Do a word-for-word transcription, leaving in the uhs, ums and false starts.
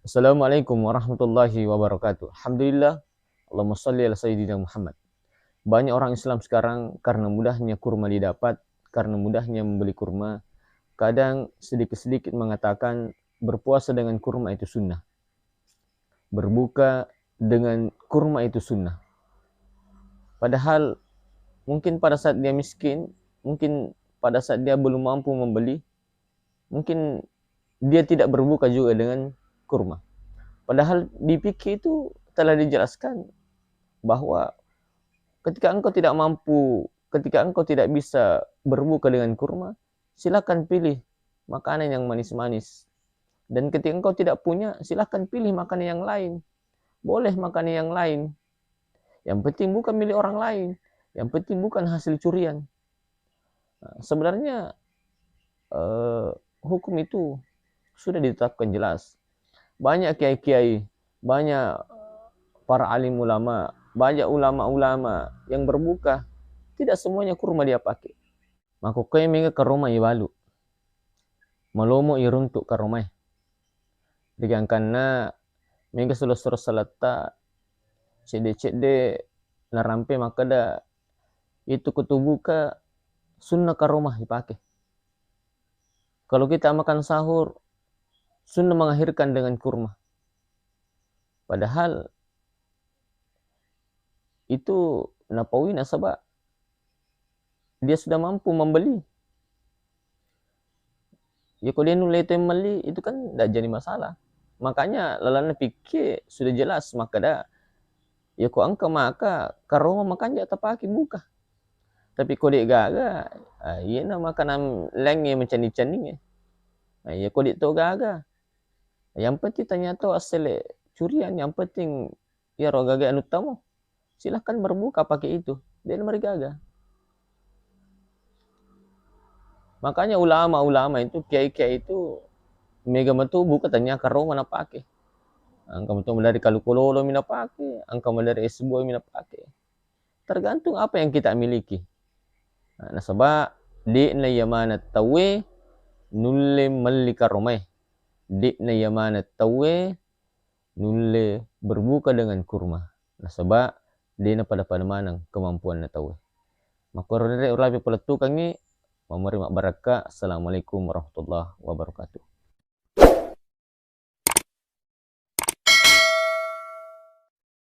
Assalamualaikum warahmatullahi wabarakatuh. Alhamdulillah, Allahumma salli ala sayyidina Muhammad. Banyak orang Islam sekarang karena mudahnya kurma didapat, karena mudahnya membeli kurma, kadang sedikit-sedikit mengatakan berpuasa dengan kurma itu sunnah. Berbuka dengan kurma itu sunnah. Padahal mungkin pada saat dia miskin, mungkin pada saat dia belum mampu membeli, mungkin dia tidak berbuka juga dengan kurma. Padahal di fikih itu telah dijelaskan bahwa ketika engkau tidak mampu, ketika engkau tidak bisa berbuka dengan kurma, silakan pilih makanan yang manis-manis. Dan ketika engkau tidak punya, silakan pilih makanan yang lain. Boleh makanan yang lain. Yang penting bukan milik orang lain. Yang penting bukan hasil curian. Nah, sebenarnya, eh, hukum itu sudah ditetapkan jelas. Banyak kiai-kiai, banyak para alim ulama, banyak ulama-ulama yang berbuka, tidak semuanya kurma dia pakai. Makkokkoe mega karoma ibalu. Malomo iruntuk karomae. Rigangkanna mega selo-selo saletta cedde-cedde narampe makkeda, itu kutubuka sunna karoma ipake. Kalau kita makan sahur, sunna mengakhirkan dengan kurma. Padahal itu napaui nasaba dia sudah mampu membeli. Yako dia nulle to melli, itu kan ndak jadi masalah. Makanya lalanna pikke sudah jelas makkeda, yako engka maka karoma makanja tapake buka. Tapi ko dek gaga, ah, iyena makanan laingnge macenning-cenningnge. Nah, yako dek to gaga, yang penting tanya to assele curian, yang penting iyaro gaga anu tamo. Silahkan berbuka pakai itu, de' namarigaga. Makanya ulama-ulama itu, kiai-kiai itu mega metu buka tanya karoma napake. Engka metu madari kalukololo mi napake, engka madari es buah mi napake. Tergantung apa yang kita miliki. Nah, nasaba de'na iya maneng tauwe nulle melli karomae. De'na iya maneng tauwe nulle berbuka dengan kurma. Nasaba de'na pada-pada maneng kemampuanna tauwe. Makkorore ulapi palettukengngi, mamari mabbarakka. Assalamualaikum warahmatullahi wabarakatuh.